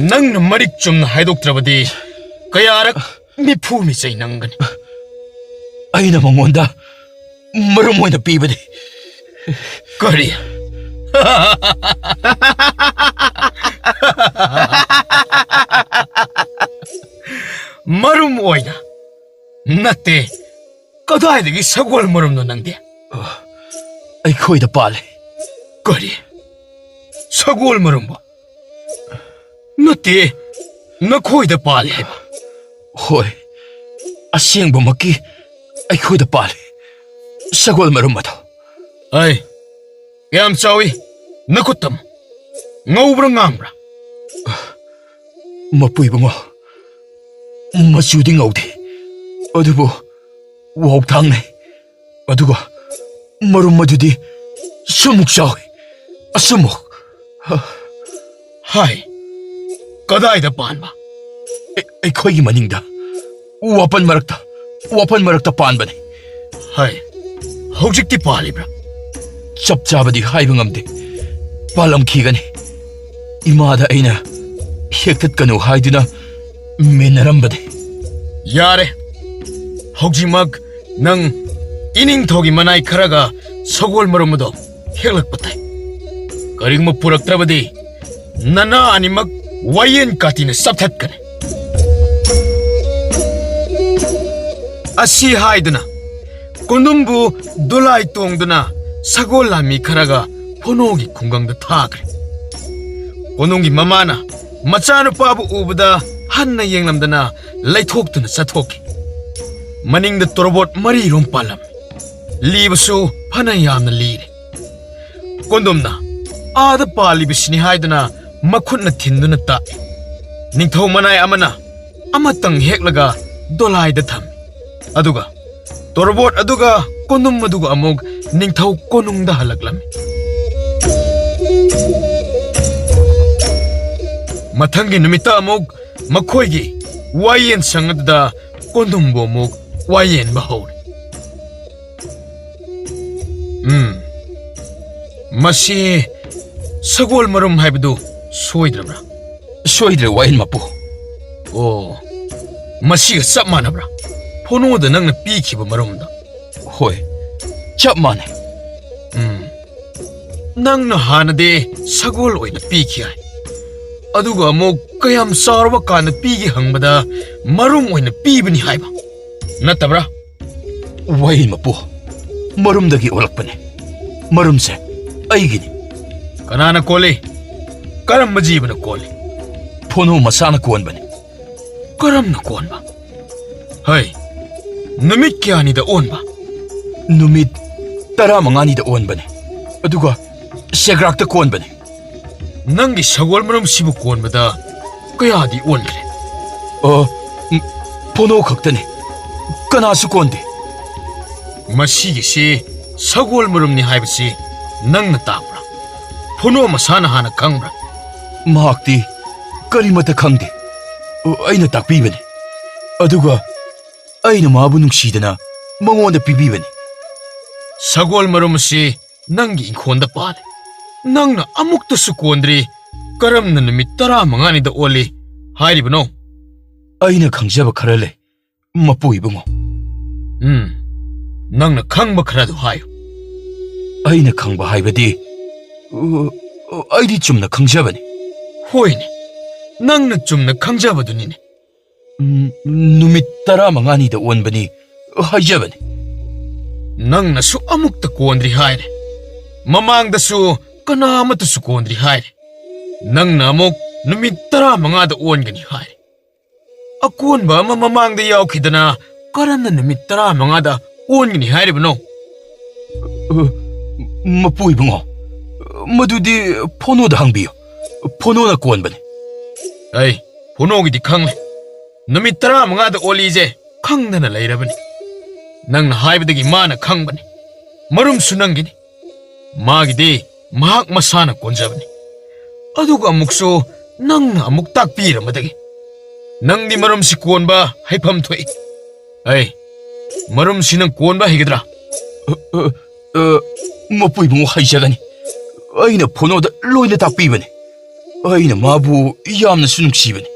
ꯅꯪꯅ ꯃꯔꯤꯛ ꯆꯨꯝꯅ ꯍꯥꯏꯗꯣꯛꯇ꯭ꯔꯕꯗꯤ ꯀꯌꯥꯔꯛ ꯃꯤꯐꯨ ꯃꯤꯆꯩ ꯅꯪꯒꯅꯤ꯫ ꯑꯩꯅ ꯃꯉꯣꯟꯗ ꯃꯔꯨꯝ ꯑꯣꯏꯅ ꯄꯤꯕꯅꯤ꯫ ꯀꯔꯤ? ꯃꯔꯨꯝ ꯑꯣꯏꯅ? ꯅꯠꯇꯦ꯫ ꯀꯗꯥꯏꯗꯒꯤ ꯁꯒꯣꯜ ꯃꯔꯨꯝꯅꯣ ꯅꯪꯗꯤ? ꯑꯩꯈꯣꯏꯗ ꯄꯥꯜꯂꯦ꯫ ꯀꯔꯤ? ꯁꯒꯣꯜ ꯃꯔꯨꯝꯕꯣ? ꯅꯠꯇꯦ, ꯅꯈꯣꯏꯗ ꯄꯥꯜꯂꯦ ꯍꯥꯏꯕ? ꯍꯣꯏ, ꯑꯁꯦꯡꯕꯃꯛꯀꯤ ꯑꯩꯈꯣꯏꯗ ꯄꯥꯜꯂꯦ, ꯁꯒꯣꯜ ꯃꯔꯨꯝ ꯑꯗꯣ꯫ ꯑꯩ, ꯀꯌꯥꯝ ꯆꯥꯎꯏ? ꯅꯈꯨꯠ ꯇꯝꯃꯨ꯫ ꯉꯧꯕ꯭ꯔꯥ ꯉꯥꯡꯕ꯭ꯔꯥ? ꯃꯄꯨ ꯏꯕꯨꯡꯉꯣ, ꯃꯆꯨꯗꯤ ꯉꯧꯗꯦ, ꯑꯗꯨꯕꯨ ꯋꯥꯎꯊꯥꯡꯅꯩ꯫ ꯑꯗꯨꯒ ꯃꯔꯨꯝ ꯑꯗꯨꯗꯤ ꯁꯨꯃꯨꯛ ꯆꯥꯎꯏ, ꯑꯁꯨꯃꯨꯛ꯫ ꯍꯥꯏ, ꯀꯗꯥꯏꯗ ꯄꯥꯟꯕ? ꯑꯩ-, ꯑꯩꯈꯣꯏꯒꯤ ꯃꯅꯤꯡꯗ, ꯋꯥꯄꯟ ꯃꯔꯛꯇ, ꯋꯥꯄꯟ ꯃꯔꯛꯇ ꯄꯥꯟꯕꯅꯤ꯫ ꯍꯥꯏ, ꯍꯧꯖꯤꯛꯇꯤ ꯄꯥꯜꯂꯤꯕ꯭ꯔꯥ? ꯆꯞ ꯆꯥꯕꯗꯤ ꯍꯥꯏꯕ ꯉꯝꯗꯦ꯫ ꯄꯥꯜꯂꯝꯈꯤꯒꯅꯤ꯫ ꯏꯃꯥꯗ ꯑꯩꯅ ꯍꯦꯛꯇꯠꯀꯅꯨ ꯍꯥꯏꯗꯨꯅ ꯃꯦꯟꯅꯔꯝꯕꯅꯤ꯫ ꯌꯥꯔꯦ꯫ ꯍꯧꯖꯤꯛꯃꯛ ꯅꯪ ꯏꯅꯤꯡꯊꯧꯒꯤ ꯃꯅꯥꯏ ꯈꯔꯒ ꯁꯒꯣꯜ ꯃꯔꯨꯝ ꯑꯗꯣ ꯍꯦꯛꯂꯛꯄ ꯇꯥꯏ꯫ ꯀꯔꯤꯒꯨꯝꯕ ꯄꯨꯔꯛꯇ꯭ꯔꯕꯗꯤ ꯅꯅꯥ ꯑꯅꯤꯃꯛ ꯋꯥꯌꯦꯟ ꯀꯥꯇꯤꯅ ꯆꯞꯊꯠꯀꯅꯤ꯫ ꯑꯁꯤ ꯍꯥꯏꯗꯨꯅ ꯀꯨꯟꯗꯨꯝꯕꯨ ꯗꯣꯂꯥꯏ ꯇꯣꯡꯗꯨꯅ ꯁꯒꯣꯜ ꯂꯥꯟꯃꯤ ꯈꯔꯒ ꯐꯣꯅꯣꯒꯤ ꯈꯨꯡꯒꯪꯗ ꯊꯥꯈ꯭ꯔꯦ꯫ ꯀꯣꯅꯨꯡꯒꯤ ꯃꯃꯥꯅ ꯃꯆꯥꯅꯨꯄꯥꯕꯨ ꯎꯕꯗ ꯍꯟꯅ ꯌꯦꯡꯂꯝꯗꯅ ꯂꯩꯊꯣꯛꯇꯨꯅ ꯆꯠꯊꯣꯛꯈꯤ꯫ ꯃꯅꯤꯡꯗ ꯇꯣꯔꯕꯣꯠ ꯃꯔꯤꯔꯣꯝ ꯄꯥꯜꯂꯝꯃꯤ꯫ ꯂꯤꯕꯁꯨ ꯐꯅ ꯌꯥꯝꯅ ꯂꯤꯔꯦ꯫ ꯀꯣꯟꯗꯨꯝꯅ ꯑꯥꯗ ꯄꯥꯜꯂꯤꯕꯁꯤꯅꯤ ꯍꯥꯏꯗꯨꯅ ꯃꯈꯨꯠꯅ ꯊꯤꯟꯗꯨꯅ ꯇꯥꯛꯏ꯫ ꯅꯤꯡꯊꯧ ꯃꯅꯥꯏ ꯑꯃꯅ ꯑꯃꯇꯪ ꯍꯦꯛꯂꯒ ꯗꯣꯂꯥꯏꯗ ꯊꯝꯃꯤ꯫ ꯑꯗꯨꯒ ꯇꯣꯔꯕꯣꯠ ꯑꯗꯨꯒ ꯀꯣꯅꯨꯝ ꯑꯗꯨꯒ ꯑꯃꯨꯛ ꯅꯤꯡꯊꯧ ꯀꯣꯅꯨꯡꯗ ꯍꯜꯂꯛꯂꯝꯃꯤ꯫ ꯃꯊꯪꯒꯤ ꯅꯨꯃꯤꯠꯇ ꯑꯃꯨꯛ ꯃꯈꯣꯏꯒꯤ ꯋꯥꯌꯦꯟ ꯁꯪ ꯑꯗꯨꯗ ꯀꯣꯅꯨꯝꯕꯨ ꯑꯃꯨꯛ ꯋꯥꯌꯦꯟꯕ ꯍꯧꯔꯦ꯫ ꯎꯝ, ꯃꯁꯤ ꯁꯒꯣꯜ ꯃꯔꯨꯝ ꯍꯥꯏꯕꯗꯨ ꯁꯣꯏꯗ꯭ꯔꯕ꯭ꯔꯥ? ꯁꯣꯏꯗ꯭ꯔꯦ, ꯋꯥꯌꯦꯟ ꯃꯄꯨ꯫ ꯑꯣ, ꯃꯁꯤꯒ ꯆꯞ ꯃꯥꯟꯅꯕ꯭ꯔꯥ? ꯐꯣꯅꯣꯗ ꯅꯪꯅ ꯄꯤꯈꯤꯕ ꯃꯔꯨꯝꯗꯣ? ꯍꯣꯏ, ꯆꯞ ꯃꯥꯟꯅꯩ꯫ ꯎꯝ, ꯅꯪꯅ ꯍꯥꯟꯅꯗꯤ ꯁꯒꯣꯜ ꯑꯣꯏꯅ ꯄꯤꯈꯤ ꯍꯥꯏ꯫ ꯑꯗꯨꯒ ꯑꯃꯨꯛ ꯀꯌꯥꯝ ꯆꯥꯎꯔꯕ ꯀꯥꯟꯗ ꯄꯤꯒꯦ ꯍꯪꯕꯗ ꯃꯔꯨꯝ ꯑꯣꯏꯅ ꯄꯤꯕꯅꯤ ꯍꯥꯏꯕ꯫ ꯅꯠꯇꯕ꯭ꯔꯥ? ꯋꯥꯌꯦꯟ ꯃꯄꯨ, ꯃꯔꯨꯝꯗꯒꯤ ꯑꯣꯜꯂꯛꯄꯅꯦ꯫ ꯃꯔꯨꯝꯁꯦ ꯑꯩꯒꯤꯅꯤ꯫ ꯀꯅꯥꯅ ꯀꯣꯜꯂꯤ? ꯀꯔꯝꯕ ꯖꯤꯕꯅ ꯀꯣꯜꯂꯤ? ꯐꯣꯅꯣ ꯃꯁꯥꯅ ꯀꯣꯟꯕꯅꯤ꯫ ꯀꯔꯝꯅ ꯀꯣꯟꯕ? ꯍꯩ, ꯅꯨꯃꯤꯠ ꯀꯌꯥꯅꯤꯗ ꯑꯣꯟꯕ? ꯅꯨꯃꯤꯠ ꯇꯔꯥꯃꯉꯥꯅꯤꯗ ꯑꯣꯟꯕꯅꯦ꯫ ꯑꯗꯨꯒ ꯁꯦꯒ꯭ꯔꯥꯛꯇ ꯀꯣꯟꯕꯅꯦ꯫ ꯅꯪꯒꯤ ꯁꯒꯣꯜ ꯃꯔꯨꯝꯁꯤꯕꯨ ꯀꯣꯟꯕꯗ ꯀꯌꯥꯗꯤ ꯑꯣꯟꯈ꯭ꯔꯦ? ꯑ, ꯎꯝ, ꯐꯣꯅꯣ ꯈꯛꯇꯅꯦ꯫ ꯀꯅꯥꯁꯨ ꯀꯣꯟꯗꯦ꯫ ꯃꯁꯤꯒꯤꯁꯤ ꯁꯒꯣꯜ ꯃꯔꯨꯝꯅꯤ ꯍꯥꯏꯕꯁꯤ ꯅꯪꯅ ꯇꯥꯛꯄ꯭ꯔꯥ? ꯐꯣꯅꯣ ꯃꯁꯥꯅ ꯍꯥꯟꯅ ꯈꯪꯕ꯭ꯔꯥ? ꯃꯍꯥꯛꯇꯤ ꯀꯔꯤꯃꯠꯇ ꯈꯪꯗꯦ꯫ ꯑ, ꯑꯩꯅ ꯇꯥꯛꯄꯤꯕꯅꯤ꯫ ꯑꯗꯨꯒ ꯑꯩꯅ ꯃꯥꯕꯨ ꯅꯨꯡꯁꯤꯗꯅ ꯃꯉꯣꯟꯗ ꯄꯤꯕꯤꯕꯅꯤ꯫ ꯁꯒꯣꯜ ꯃꯔꯨꯝ ꯑꯁꯤ ꯅꯪꯒꯤ ꯏꯪꯈꯣꯜꯗ ꯄꯥꯜꯂꯤ꯫ ꯅꯪꯅ ꯑꯃꯨꯛꯇꯁꯨ ꯀꯣꯟꯗ꯭ꯔꯤ꯫ ꯀꯔꯝꯅ ꯅꯨꯃꯤꯠ ꯇꯔꯥꯃꯉꯥꯅꯤꯗ ꯑꯣꯜꯂꯤ ꯍꯥꯏꯔꯤꯕꯅꯣ? ꯑꯩꯅ ꯈꯪꯖꯕ ꯈꯔ ꯂꯩ, ꯃꯄꯨ ꯏꯕꯨꯡꯉꯣ꯫ ꯎꯝ, ꯅꯪꯅ ꯈꯪꯕ ꯈꯔꯗꯨ ꯍꯥꯏꯌꯨ꯫ ꯑꯩꯅ ꯈꯪꯕ ꯍꯥꯏꯕꯗꯤ, ꯑ, ꯑ, ꯑꯩꯗꯤ ꯆꯨꯝꯅ ꯈꯪꯖꯕꯅꯤ꯫ ꯍꯣꯏꯅꯦ, ꯅꯪꯅ ꯆꯨꯝꯅ ꯈꯪꯖꯕꯗꯨꯅꯤꯅꯦ꯫ ꯎꯝ, ꯅꯨꯃꯤꯠ ꯇꯔꯥꯃꯉꯥꯅꯤꯗ ꯑꯣꯟꯕꯅꯤ ꯍꯥꯏꯖꯕꯅꯤ꯫ ꯅꯪꯅꯁꯨ ꯑꯃꯨꯛꯇ ꯀꯣꯟꯗ꯭ꯔꯤ ꯍꯥꯏꯔꯦ꯫ ꯃꯃꯥꯡꯗꯁꯨ ꯀꯅꯥ ꯑꯃꯠꯇꯁꯨ ꯀꯣꯟꯗ꯭ꯔꯤ ꯍꯥꯏꯔꯦ꯫ ꯅꯪꯅ ꯑꯃꯨꯛ ꯅꯨꯃꯤꯠ ꯇꯔꯥꯃꯉꯥꯗ ꯑꯣꯟꯒꯅꯤ ꯍꯥꯏꯔꯦ꯫ ꯑꯀꯣꯟꯕ ꯑꯃ ꯃꯃꯥꯡꯗ ꯌꯥꯎꯈꯤꯗꯅ ꯀꯔꯝꯅ ꯅꯨꯃꯤꯠ ꯇꯔꯥꯃꯉꯥꯗ ꯑꯣꯟꯒꯅꯤ ꯍꯥꯏꯔꯤꯕꯅꯣ? ꯑ, ꯃꯄꯨ ꯏꯕꯨꯡꯉꯣ, ꯃꯗꯨꯗꯤ ꯐꯣꯅꯣꯗ ꯍꯪꯕꯤꯌꯨ꯫ ꯐꯣꯅꯣꯅ ꯀꯣꯟꯕꯅꯤ꯫ ꯑꯩ ꯐꯣꯅꯣꯒꯤꯗꯤ ꯈꯪꯂꯦ꯫ ꯅꯨꯃꯤꯠ ꯇꯔꯥꯃꯉꯥꯗ ꯑꯣꯜꯂꯤꯁꯦ ꯈꯪꯗꯅ ꯂꯩꯔꯕꯅꯤ꯫ ꯅꯪꯅ ꯍꯥꯏꯕꯗꯒꯤ ꯃꯥꯅ ꯈꯪꯕꯅꯤ꯫ ꯃꯔꯨꯝꯁꯨ ꯅꯪꯒꯤꯅꯤ꯫ ꯃꯥꯒꯤꯗꯤ ꯃꯍꯥꯛ ꯃꯁꯥꯅ ꯀꯣꯟꯖꯕꯅꯤ꯫ ꯑꯗꯨꯒ ꯑꯃꯨꯛꯁꯨ ꯅꯪꯅ ꯑꯃꯨꯛ ꯇꯥꯛꯄꯤꯔꯝꯕꯗꯒꯤ ꯅꯪꯗꯤ ꯃꯔꯨꯝꯁꯤ ꯀꯣꯟꯕ ꯍꯩꯐꯝ ꯊꯣꯛꯏ꯫ ꯑꯩ ꯃꯔꯨꯝꯁꯤ ꯅꯪ ꯀꯣꯟꯕ ꯍꯩꯒꯗ꯭ꯔꯥ? ꯑ, ꯑ, ꯑ, ꯃꯄꯨ ꯏꯕꯨꯡꯉꯣ, ꯍꯩꯖꯒꯅꯤ꯫ ꯑꯩꯅ ꯐꯣꯅꯣꯗ ꯂꯣꯏꯅ ꯇꯥꯛꯄꯤꯕꯅꯤ꯫ ꯑꯩꯅ ꯃꯥꯕꯨ ꯌꯥꯝꯅꯁꯨ ꯅꯨꯡꯁꯤꯕꯅꯤ꯫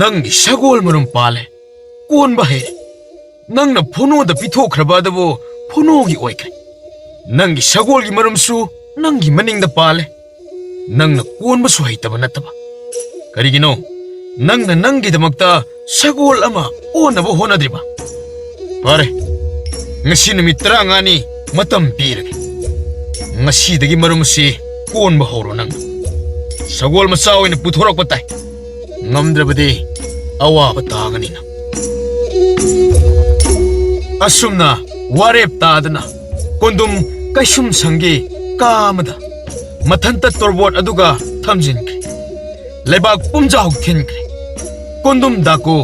ꯅꯪꯒꯤ ꯁꯒꯣꯜ ꯃꯔꯨꯝ ꯄꯥꯜꯂꯦ, ꯀꯣꯟꯕ ꯍꯩꯔꯦ꯫ ꯅꯪꯅ ꯐꯣꯅꯣꯗ ꯄꯤꯊꯣꯛꯈ꯭ꯔꯕ ꯑꯗꯨꯕꯨ ꯐꯣꯅꯣꯒꯤ ꯑꯣꯏꯈ꯭ꯔꯦ꯫ ꯅꯪꯒꯤ ꯁꯒꯣꯜꯒꯤ ꯃꯔꯨꯝꯁꯨ ꯅꯪꯒꯤ ꯃꯅꯤꯡꯗ ꯄꯥꯜꯂꯦ꯫ ꯅꯪꯅ ꯀꯣꯟꯕꯁꯨ ꯍꯩꯇꯕ ꯅꯠꯇꯕ꯫ ꯀꯔꯤꯒꯤꯅꯣ ꯅꯪꯅ ꯅꯪꯒꯤꯗꯃꯛꯇ ꯁꯒꯣꯜ ꯑꯃ ꯑꯣꯟꯅꯕ ꯍꯣꯠꯅꯗ꯭ꯔꯤꯕ? ꯐꯔꯦ, ꯉꯁꯤ ꯅꯨꯃꯤꯠ ꯇꯔꯥꯃꯉꯥꯅꯤ ꯃꯇꯝ ꯄꯤꯔꯒꯦ꯫ ꯉꯁꯤꯗꯒꯤ ꯃꯔꯨꯝ ꯑꯁꯤ ꯀꯣꯟꯕ ꯍꯧꯔꯣ꯫ ꯅꯪ ꯁꯒꯣꯜ ꯃꯆꯥ ꯑꯣꯏꯅ ꯄꯨꯊꯣꯔꯛꯄ ꯇꯥꯏ꯫ ꯉꯝꯗ꯭ꯔꯕꯗꯤ ꯑꯋꯥꯕ ꯇꯥꯒꯅꯤ ꯅꯪ꯫ ꯑꯁꯨꯝꯅ ꯋꯥꯔꯦꯞ ꯇꯥꯗꯅ ꯀꯣꯟꯗꯨꯝ ꯀꯩꯁꯨꯝꯁꯪꯒꯤ ꯀꯥ ꯑꯃꯗ ꯃꯊꯟꯇ ꯇꯣꯔꯕꯣꯠ ꯑꯗꯨꯒ ꯊꯝꯖꯤꯟꯈ꯭ꯔꯦ꯫ ꯂꯩꯕꯥꯛ ꯄꯨꯝꯖꯥꯎ ꯊꯤꯟꯈ꯭ꯔꯦ꯫ ꯀꯣꯟꯗꯨꯝ ꯗꯥꯀꯨ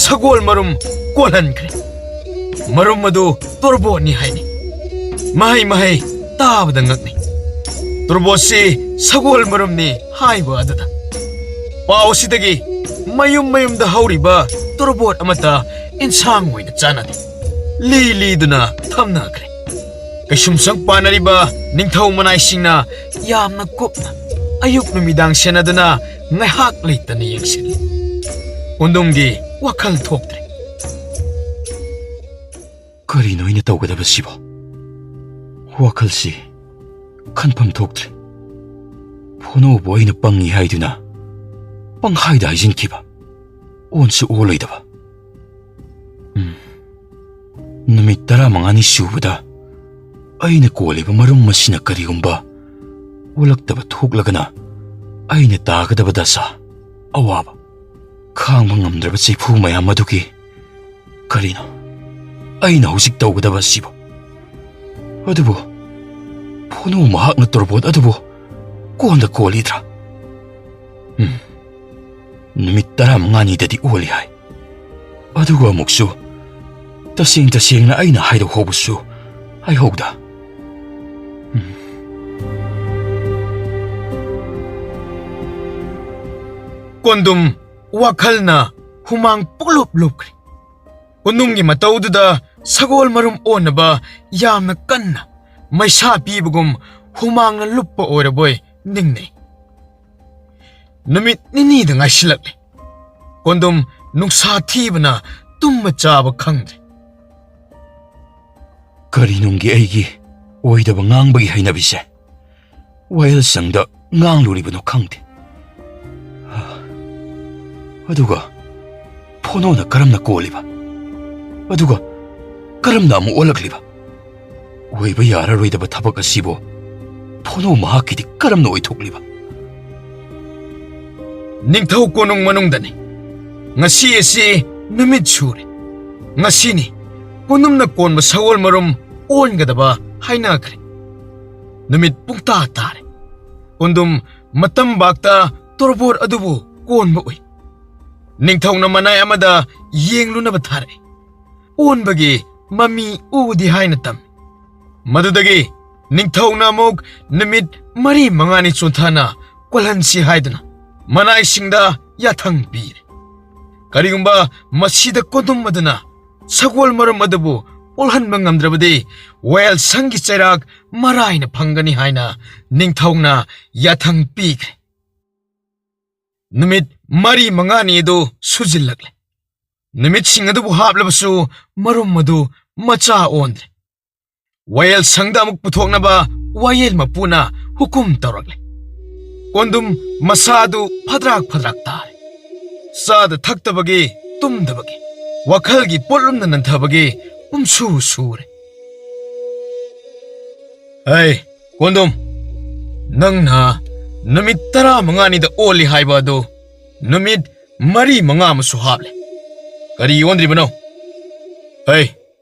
ꯁꯒꯣꯜ ꯃꯔꯨꯝ ꯀꯣꯜꯍꯟꯈ꯭ꯔꯦ꯫ ꯃꯔꯨꯝ ꯑꯗꯨ ꯇꯣꯔꯕꯣꯠꯅꯤ ꯍꯥꯏꯅꯩ꯫ ꯃꯍꯩ ꯃꯍꯩ ꯇꯥꯕꯗ ꯉꯛꯅꯩ꯫ ꯇꯣꯔꯕꯣꯠꯁꯤ ꯁꯒꯣꯜ ꯃꯔꯨꯝꯅꯤ ꯍꯥꯏꯕ ꯑꯗꯨꯗ꯫ ꯄꯥꯎ ꯑꯁꯤꯗꯒꯤ ꯃꯌꯨꯝ ꯃꯌꯨꯝꯗ ꯍꯧꯔꯤꯕ ꯇꯣꯔꯕꯣꯠ ꯑꯃꯠꯇ ꯏꯟꯁꯥꯡ ꯑꯣꯏꯅ ꯆꯥꯅꯗꯦ꯫ ꯂꯤ ꯂꯤꯗꯨꯅ ꯊꯝꯅꯈ꯭ꯔꯦ꯫ ꯀꯩꯁꯨꯝꯁꯪ ꯄꯥꯟꯅꯔꯤꯕ ꯅꯤꯡꯊꯧ ꯃꯅꯥꯏꯁꯤꯡꯅ ꯌꯥꯝꯅ ꯀꯨꯞꯅ ꯑꯌꯨꯛ ꯅꯨꯃꯤꯗꯥꯡ ꯁꯦꯟꯅꯗꯨꯅ ꯉꯥꯏꯍꯥꯛ ꯂꯩꯇꯅ ꯌꯦꯡꯁꯤꯜꯂꯤ꯫ ꯀꯣꯟꯗꯨꯝꯒꯤ ꯋꯥꯈꯜ ꯊꯣꯛꯇ꯭ꯔꯦ꯫ ꯀꯔꯤꯅꯣ ꯑꯩꯅ ꯇꯧꯒꯗꯕꯁꯤꯕꯣ? ꯋꯥꯈꯜꯁꯤ ꯈꯟꯐꯝ ꯊꯣꯛꯇ꯭ꯔꯦ꯫ ꯐꯣꯅꯣꯕꯨ ꯑꯩꯅ ꯄꯪꯉꯤ ꯍꯥꯏꯗꯨꯅ ꯄꯪꯍꯥꯏꯗ ꯍꯥꯏꯖꯤꯟꯈꯤꯕ, ꯑꯣꯟꯁꯨ ꯑꯣꯜꯂꯣꯏꯗꯕ꯫ ꯎꯝ, ꯅꯨꯃꯤꯠ ꯇꯔꯥꯃꯉꯥꯅꯤ ꯁꯨꯕꯗ ꯑꯩꯅ ꯀꯣꯜꯂꯤꯕ ꯃꯔꯨꯝ ꯑꯁꯤꯅ ꯀꯔꯤꯒꯨꯝꯕ ꯑꯣꯜꯂꯛꯇꯕ ꯊꯣꯛꯂꯒꯅ ꯑꯩꯅ ꯇꯥꯒꯗꯕ ꯗꯁꯥ, ꯑꯋꯥꯕ, ꯈꯥꯡꯕ ꯉꯝꯗ꯭ꯔꯕ ꯆꯩꯐꯨ ꯃꯌꯥꯝ ꯑꯗꯨꯒꯤ ꯀꯔꯤꯅꯣ ꯑꯩꯅ ꯍꯧꯖꯤꯛ ꯇꯧꯒꯗꯕ ꯑꯁꯤꯕꯨ? ꯑꯗꯨꯕꯨ ꯐꯣꯅꯣ ꯃꯍꯥꯛꯅ ꯇꯣꯔꯕꯣꯠ ꯑꯗꯨꯕꯨ ꯀꯣꯟꯗ ꯀꯣꯜꯂꯤꯗ꯭ꯔꯥ? ꯎꯝ, ꯅꯨꯃꯤꯠ ꯇꯔꯥꯃꯉꯥꯅꯤꯗꯗꯤ ꯑꯣꯜꯂꯤ ꯍꯥꯏ꯫ ꯑꯗꯨꯒ ꯑꯃꯨꯛꯁꯨ ꯇꯁꯦꯡ ꯇꯁꯦꯡꯅ ꯑꯩꯅ ꯍꯥꯏꯗꯣꯛꯍꯧꯕꯁꯨ ꯍꯥꯏꯍꯧꯗ꯫ ꯎꯝ꯫ ꯀꯣꯟꯗꯨꯝ ꯋꯥꯈꯜꯅ ꯍꯨꯃꯥꯡ ꯄꯨꯡꯂꯨꯞ ꯂꯨꯞꯈ꯭ꯔꯦ꯫ ꯀꯣꯟꯗꯨꯝꯒꯤ ꯃꯇꯧꯗꯨꯗ ꯁꯒꯣꯜ ꯃꯔꯨꯝ ꯑꯣꯟꯅꯕ ꯌꯥꯝꯅ ꯀꯟꯅ ꯃꯩꯁꯥ ꯄꯤꯕꯒꯨꯝ ꯍꯨꯃꯥꯡꯅ ꯂꯨꯞꯄ ꯑꯣꯏꯔꯕꯣꯏ ꯅꯤꯡꯅꯩ꯫ ꯅꯨꯃꯤꯠ ꯅꯤꯅꯤꯗ ꯉꯥꯏꯁꯤꯜꯂꯛꯂꯦ꯫ ꯀꯣꯟꯗꯨꯝ ꯅꯨꯡꯁꯥ ꯊꯤꯕꯅ ꯇꯨꯝꯕ ꯆꯥꯕ ꯈꯪꯗ꯭ꯔꯦ꯫ ꯀꯔꯤꯅꯨꯡꯒꯤ ꯑꯩꯒꯤ ꯑꯣꯏꯗꯕ ꯉꯥꯡꯕꯒꯤ ꯍꯩꯅꯕꯤꯁꯦ ꯋꯥꯌꯦꯜꯁꯪꯗ ꯉꯥꯡꯂꯨꯔꯤꯕꯅꯣ ꯈꯪꯗꯦ꯫ ꯑꯗꯨꯒ ꯐꯣꯅꯣꯅ ꯀꯔꯝꯅ ꯀꯣꯜꯂꯤꯕ? ꯑꯗꯨꯒ ꯀꯔꯝꯅ ꯑꯃꯨꯛ ꯑꯣꯜꯂꯛꯂꯤꯕ? ꯑꯣꯏꯕ ꯌꯥꯔꯔꯣꯏꯗꯕ ꯊꯕꯛ ꯑꯁꯤꯕꯨ ꯐꯣꯅꯣ ꯃꯍꯥꯛꯀꯤꯗꯤ ꯀꯔꯝꯅ ꯑꯣꯏꯊꯣꯛꯂꯤꯕ? ꯅꯤꯡꯊꯧ ꯀꯣꯅꯨꯡ ꯃꯅꯨꯡꯗꯅꯤ꯫ ꯉꯁꯤ ꯑꯁꯤ ꯅꯨꯃꯤꯠ ꯁꯨꯔꯦ꯫ ꯉꯁꯤꯅꯤ ꯀꯣꯟꯗꯨꯝꯅ ꯀꯣꯟꯕ ꯁꯒꯣꯜ ꯃꯔꯨꯝ ꯑꯣꯟꯒꯗꯕ ꯍꯥꯏꯅꯈ꯭ꯔꯦ꯫ ꯅꯨꯃꯤꯠ ꯄꯨꯡꯇꯥ ꯇꯥꯔꯦ꯫ ꯀꯣꯟꯗꯨꯝ ꯃꯇꯝꯕꯥꯛꯇ ꯇꯣꯔꯕꯣꯠ ꯑꯗꯨꯕꯨ ꯀꯣꯟꯕ ꯎꯏ꯫ ꯅꯤꯡꯊꯧꯅ ꯃꯅꯥꯏ ꯑꯃꯗ ꯌꯦꯡꯂꯨꯅꯕ ꯊꯥꯔꯛꯏ꯫ ꯑꯣꯟꯕꯒꯤ ꯃꯃꯤ ꯎꯗꯦ ꯍꯥꯏꯅ ꯇꯝꯃꯤ꯫ ꯃꯗꯨꯗꯒꯤ ꯅꯤꯡꯊꯧꯅ ꯑꯃꯨꯛ ꯅꯨꯃꯤꯠ ꯃꯔꯤ ꯃꯉꯥꯅꯤ ꯆꯣꯟꯊꯅ ꯀꯣꯜꯍꯟꯁꯤ ꯍꯥꯏꯗꯨꯅ ꯃꯅꯥꯏꯁꯤꯡꯗ ꯌꯥꯊꯪ ꯄꯤꯔꯦ꯫ ꯀꯔꯤꯒꯨꯝꯕ ꯃꯁꯤꯗ ꯀꯣꯟꯗꯨꯝ ꯑꯗꯨꯅ ꯁꯒꯣꯜ ꯃꯔꯨꯝ ꯑꯗꯨꯕꯨ ꯑꯣꯜꯍꯟꯕ ꯉꯝꯗ꯭ꯔꯕꯗꯤ ꯋꯥꯌꯦꯜꯁꯪꯒꯤ ꯆꯩꯔꯥꯛ ꯃꯔꯥꯏꯅ ꯐꯪꯒꯅꯤ ꯍꯥꯏꯅ ꯅꯤꯡꯊꯧꯅ ꯌꯥꯊꯪ ꯄꯤꯈ꯭ꯔꯦ꯫ ꯅꯨꯃꯤꯠ ꯃꯔꯤ ꯃꯉꯥꯅꯤ ꯑꯗꯨ ꯁꯨꯖꯤꯜꯂꯛꯂꯦ꯫ ꯅꯨꯃꯤꯠꯁꯤꯡ ꯑꯗꯨꯕꯨ ꯍꯥꯞꯂꯕꯁꯨ ꯃꯔꯨꯝ ꯑꯗꯨ ꯃꯆꯥ ꯑꯣꯟꯗ꯭ꯔꯦ꯫ ꯋꯥꯌꯦꯜꯁꯪꯗ ꯑꯃꯨꯛ ꯄꯨꯊꯣꯛꯅꯕ ꯋꯥꯌꯦꯜ ꯃꯄꯨꯅ ꯍꯨꯀꯨꯝ ꯇꯧꯔꯛꯂꯦ꯫ ꯀꯣꯟꯗꯨꯝ ꯃꯁꯥ ꯑꯗꯨ ꯐꯗ꯭ꯔꯥꯛ ꯐꯗ꯭ꯔꯥꯛ ꯇꯥꯔꯦ꯫ ꯆꯥꯗ ꯊꯛꯇꯕꯒꯤ, ꯇꯨꯝꯗꯕꯒꯤ, ꯋꯥꯈꯜꯒꯤ ꯄꯣꯠꯂꯨꯝꯅ ꯅꯟꯊꯕꯒꯤ ꯄꯨꯝꯁꯨ ꯁꯨꯔꯦ꯫ ꯑꯩ ꯀꯣꯟꯗꯨꯝ, ꯅꯪꯅ ꯅꯨꯃꯤꯠ ꯇꯔꯥꯃꯉꯥꯅꯤꯗ ꯑꯣꯜꯂꯤ ꯍꯥꯏꯕ ꯑꯗꯨ ꯅꯨꯃꯤꯠ ꯃꯔꯤ ꯃꯉꯥ ꯑꯃꯁꯨ ꯍꯥꯞꯂꯦ꯫ ꯀꯔꯤ ꯑꯣꯟꯗ꯭ꯔꯤꯕꯅꯣ? ꯍꯩ,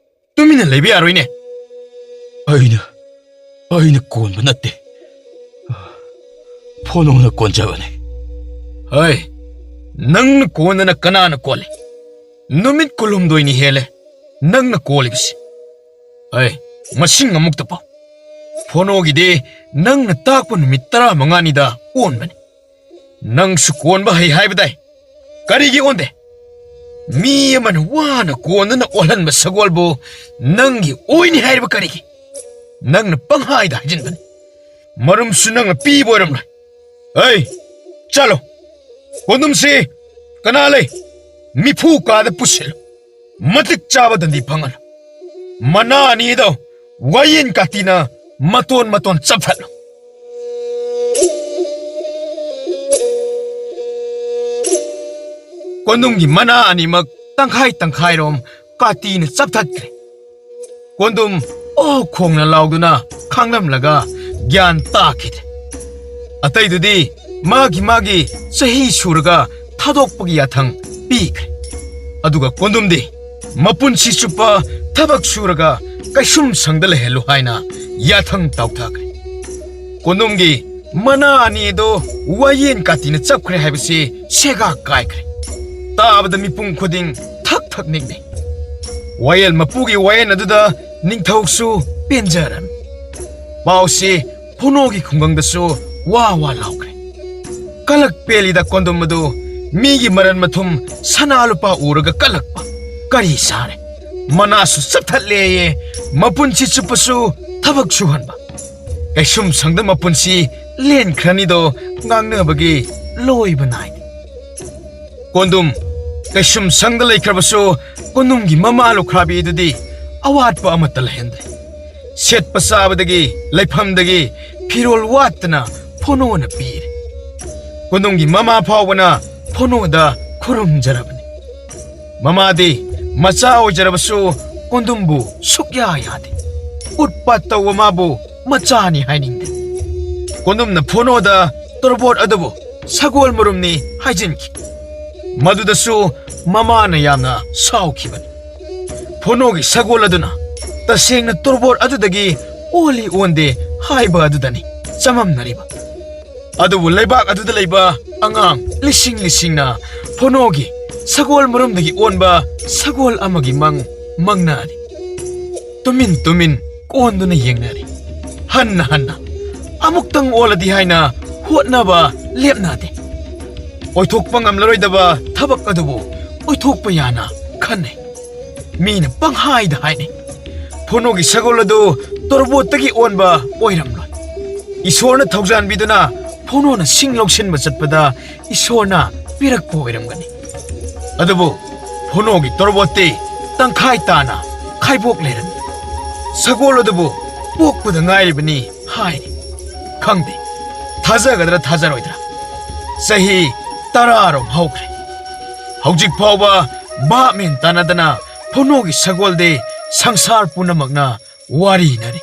ꯇꯨꯃꯤꯟꯅ ꯂꯩꯕ ꯌꯥꯔꯣꯏꯅꯦ꯫ ꯑꯩꯅ, ꯑꯩꯅ ꯀꯣꯟꯕ ꯅꯠꯇꯦ꯫ ꯐꯣꯅꯣꯅ ꯀꯣꯟꯖꯕꯅꯦ꯫ ꯍꯩ, ꯅꯪꯅ ꯀꯣꯟꯗꯅ ꯀꯅꯥꯅ ꯀꯣꯜꯂꯤ? ꯅꯨꯃꯤꯠ ꯀꯨꯟꯍꯨꯝꯗꯣꯏꯅꯤ ꯍꯦꯜꯂꯦ ꯅꯪꯅ ꯀꯣꯜꯂꯤꯕꯁꯤ꯫ ꯍꯩ, ꯃꯁꯤꯡ ꯑꯃꯨꯛꯇ ꯄꯥꯎ꯫ ꯐꯣꯅꯣꯒꯤꯗꯤ ꯅꯪꯅ ꯇꯥꯛꯄ ꯅꯨꯃꯤꯠ ꯇꯔꯥꯃꯉꯥꯅꯤꯗ ꯑꯣꯟꯕꯅꯤ꯫ ꯅꯪꯁꯨ ꯀꯣꯟꯕ ꯍꯩ ꯍꯥꯏꯕꯗꯥꯏ? ꯀꯔꯤꯒꯤ ꯑꯣꯟꯗꯦ? ꯃꯤ ꯑꯃꯅ ꯋꯥꯅ ꯀꯣꯟꯗꯨꯅ ꯑꯣꯜꯍꯟꯕ ꯁꯒꯣꯜꯕꯨ ꯅꯪꯒꯤ ꯑꯣꯏꯅꯤ ꯍꯥꯏꯔꯤꯕ ꯀꯔꯤꯒꯤ? ꯅꯪꯅ ꯄꯪꯍꯥꯏꯗ ꯍꯥꯏꯖꯤꯟꯕꯅꯤ꯫ ꯃꯔꯨꯝꯁꯨ ꯅꯪꯅ ꯄꯤꯕ ꯑꯣꯏꯔꯝꯂꯣꯏ꯫ ꯑꯩ, ꯆꯠꯂꯣ꯫ ꯀꯣꯟꯗꯨꯝꯁꯤ ꯀꯅꯥ ꯂꯩ? ꯃꯤꯐꯨ ꯀꯥꯗ ꯄꯨꯁꯤꯜꯂꯨ꯫ ꯃꯇꯤꯛ ꯆꯥꯕ ꯗꯟꯗꯤ ꯐꯪꯍꯜꯂꯨ꯫ ꯃꯅꯥ ꯑꯅꯤꯗꯣ ꯋꯥꯌꯦꯟ ꯀꯥꯇꯤꯅ ꯃꯇꯣꯟ ꯃꯇꯣꯟ ꯆꯞꯊꯠꯂꯨ꯫ ꯀꯣꯟꯗꯨꯝꯒꯤ ꯃꯅꯥ ꯑꯅꯤꯃꯛ ꯇꯪꯈꯥꯏ ꯇꯪꯈꯥꯏꯔꯣꯝ ꯀꯥꯇꯤꯅ ꯆꯞꯊꯠꯈ꯭ꯔꯦ꯫ ꯀꯣꯟꯗꯨꯝ ꯑꯣ ꯈꯣꯡꯅ ꯂꯥꯎꯗꯨꯅ ꯈꯥꯡꯂꯝꯂꯒ ꯒ꯭ꯌꯥꯟ ꯇꯥꯈꯤꯗ꯭ꯔꯦ꯫ ꯑꯇꯩꯗꯨꯗꯤ ꯃꯥꯒꯤ ꯃꯥꯒꯤ ꯆꯍꯤ ꯁꯨꯔꯒ ꯊꯥꯗꯣꯛꯄꯒꯤ ꯌꯥꯊꯪ ꯄꯤꯈ꯭ꯔꯦ꯫ ꯑꯗꯨꯒ ꯀꯣꯟꯗꯨꯝꯗꯤ ꯃꯄꯨꯟꯁꯤ ꯆꯨꯞꯄ ꯊꯕꯛ ꯁꯨꯔꯒ ꯀꯩꯁꯨꯝ ꯁꯪꯗ ꯂꯩꯍꯜꯂꯨ ꯍꯥꯏꯅ ꯌꯥꯊꯪ ꯇꯥꯎꯊꯈ꯭ꯔꯦ꯫ ꯀꯣꯟꯗꯨꯝꯒꯤ ꯃꯅꯥ ꯑꯅꯤ ꯑꯗꯨ ꯋꯥꯌꯦꯟ ꯀꯥꯇꯤꯅ ꯆꯞꯈ꯭ꯔꯦ ꯍꯥꯏꯕꯁꯤ ꯁꯦꯒꯥ ꯀꯥꯏꯈ꯭ꯔꯦ꯫ ꯇꯥꯕꯗ ꯃꯤꯄꯨꯝ ꯈꯨꯗꯤꯡ ꯊꯛ ꯊꯛ ꯅꯤꯛꯅꯩ꯫ ꯋꯥꯌꯦꯜ ꯃꯄꯨꯒꯤ ꯋꯥꯌꯦꯜ ꯑꯗꯨꯗ ꯅꯤꯡꯊꯧꯁꯨ ꯄꯦꯟꯖꯔꯝꯃꯤ꯫ ꯄꯥꯎꯁꯤ ꯐꯣꯅꯣꯒꯤ ꯈꯨꯡꯒꯪꯗꯁꯨ ꯋꯥ ꯋꯥ ꯂꯥꯎꯈ꯭ꯔꯦ꯫ ꯀꯂꯛ ꯄꯦꯜꯂꯤꯗ ꯀꯣꯟꯗꯨꯝ ꯑꯗꯨ ꯃꯤꯒꯤ ꯃꯔꯟ ꯃꯊꯨꯝ ꯁꯅꯥ ꯂꯨꯄꯥ ꯎꯔꯒ ꯀꯜꯂꯛꯄ꯫ ꯀꯔꯤ ꯁꯥꯔꯦ? ꯃꯅꯥꯁꯨ ꯆꯞꯊꯠꯂꯦꯌꯦ, ꯃꯄꯨꯟꯁꯤ ꯆꯨꯞꯄꯁꯨ ꯊꯕꯛ ꯁꯨꯍꯟꯕ꯫ ꯀꯩꯁꯨꯝ ꯁꯪꯗ ꯃꯄꯨꯟꯁꯤ ꯂꯦꯟꯈ꯭ꯔꯅꯤꯗꯣ ꯉꯥꯡꯅꯕꯒꯤ ꯂꯣꯏꯕ ꯅꯥꯏꯗꯦ꯫ ꯀꯣꯟꯗꯨꯝ ꯀꯩꯁꯨꯝ ꯁꯪꯗ ꯂꯩꯈ꯭ꯔꯕꯁꯨ ꯀꯣꯟꯗꯨꯝꯒꯤ ꯃꯃꯥ ꯂꯨꯈ꯭ꯔꯥꯕꯤ ꯑꯗꯨꯗꯤ ꯑꯋꯥꯠꯄ ꯑꯃꯠꯇ ꯂꯩꯍꯟꯗ꯭ꯔꯦ꯫ ꯁꯦꯠꯄ ꯆꯥꯕꯗꯒꯤ ꯂꯩꯐꯝꯗꯒꯤ ꯐꯤꯔꯣꯜ ꯋꯥꯠꯇꯅ ꯐꯣꯅꯣꯅ ꯄꯤꯔꯦ꯫ ꯀꯣꯟꯗꯨꯝꯒꯤ ꯃꯃꯥ ꯐꯥꯎꯕꯅ ꯐꯣꯅꯣꯗ ꯈꯨꯔꯨꯝꯖꯔꯕꯅꯤ꯫ ꯃꯃꯥꯗꯤ ꯃꯆꯥ ꯑꯣꯏꯖꯔꯕꯁꯨ ꯀꯣꯟꯗꯨꯝꯕꯨ ꯁꯨꯛꯌꯥ ꯌꯥꯗꯦ꯫ ꯎꯠꯄꯥꯠ ꯇꯧꯕ ꯃꯥꯕꯨ ꯃꯆꯥꯅꯤ ꯍꯥꯏꯅꯤꯡꯗꯦ꯫ ꯀꯣꯟꯗꯨꯝꯅ ꯐꯣꯅꯣꯗ ꯇꯣꯔꯕꯣꯠ ꯑꯗꯨꯕꯨ ꯁꯒꯣꯜ ꯃꯔꯨꯝꯅꯤ ꯍꯥꯏꯖꯤꯟꯈꯤ꯫ ꯃꯗꯨꯗꯁꯨ ꯃꯃꯥꯅ ꯌꯥꯝꯅ ꯁꯥꯎꯈꯤꯕꯅꯤ꯫ ꯐꯣꯅꯣꯒꯤ ꯁꯒꯣꯜ ꯑꯗꯨꯅ ꯇꯁꯦꯡꯅ ꯇꯣꯔꯕꯣꯠ ꯑꯗꯨꯗꯒꯤ ꯑꯣꯜꯂꯤ ꯑꯣꯟꯗꯦ ꯍꯥꯏꯕ ꯑꯗꯨꯗꯅꯤ ꯆꯃꯝꯅꯔꯤꯕ꯫ ꯑꯗꯨꯕꯨ ꯂꯩꯕꯥꯛ ꯑꯗꯨꯗ ꯂꯩꯕ ꯑꯉꯥꯡ ꯂꯤꯁꯤꯡ ꯂꯤꯁꯤꯡꯅ ꯐꯣꯅꯣꯒꯤ ꯁꯒꯣꯜ ꯃꯔꯨꯝꯗꯒꯤ ꯑꯣꯟꯕ ꯁꯒꯣꯜ ꯑꯃꯒꯤ ꯃꯪ ꯃꯪꯅꯔꯤ꯫ ꯇꯨꯃꯤꯟ ꯇꯨꯃꯤꯟ ꯀꯣꯟꯗꯨꯅ ꯌꯦꯡꯅꯔꯤ꯫ ꯍꯟꯅ ꯍꯟꯅ ꯑꯃꯨꯛꯇꯪ ꯑꯣꯜꯂꯗꯤ ꯍꯥꯏꯅ ꯍꯣꯠꯅꯕ ꯂꯦꯞꯅꯗꯦ꯫ ꯑꯣꯏꯊꯣꯛꯄ ꯉꯝꯂꯔꯣꯏꯗꯕ ꯊꯕꯛ ꯑꯗꯨꯕꯨ ꯑꯣꯏꯊꯣꯛꯄ ꯌꯥꯅ ꯈꯟꯅꯩ꯫ ꯃꯤꯅ ꯄꯪꯍꯥꯏꯗ ꯍꯥꯏꯅꯩ, ꯐꯣꯅꯣꯒꯤ ꯁꯒꯣꯜ ꯑꯗꯨ ꯇꯣꯔꯕꯣꯠꯇꯒꯤ ꯑꯣꯟꯕ ꯑꯣꯏꯔꯝꯂꯣꯏ꯫ ꯏꯁꯣꯔꯅ ꯊꯧꯖꯥꯟꯕꯤꯗꯨꯅ ꯐꯣꯅꯣꯅ ꯁꯤꯡ ꯂꯧꯁꯤꯟꯕ ꯆꯠꯄꯗ ꯏꯁꯣꯔꯅ ꯄꯤꯔꯛꯄ ꯑꯣꯏꯔꯝꯒꯅꯤ꯫ ꯑꯗꯨꯕꯨ ꯐꯣꯅꯣꯒꯤ ꯇꯣꯔꯕꯣꯠꯇꯤ ꯇꯪꯈꯥꯏ ꯇꯥꯅ ꯈꯥꯏꯕꯣꯛ ꯂꯩꯔꯝꯃꯤ꯫ ꯁꯒꯣꯜ ꯑꯗꯨꯕꯨ ꯄꯣꯛꯄꯗ ꯉꯥꯏꯔꯤꯕꯅꯤ ꯍꯥꯏꯔꯤ꯫ ꯈꯪꯗꯦ, ꯊꯥꯖꯒꯗ꯭ꯔꯥ ꯊꯥꯖꯔꯣꯏꯗ꯭ꯔꯥ, ꯆꯍꯤ ꯇꯔꯥꯔꯣꯝ ꯍꯧꯈ꯭ꯔꯦ꯫ ꯍꯧꯖꯤꯛ ꯐꯥꯎꯕ ꯚꯥꯞ ꯃꯦꯟ ꯇꯥꯅꯗꯅ ꯐꯣꯅꯣꯒꯤ ꯁꯒꯣꯜꯗꯤ ꯁꯪꯁꯥꯔ ꯄꯨꯝꯅꯃꯛꯅ ꯋꯥꯔꯤꯅꯔꯤ꯫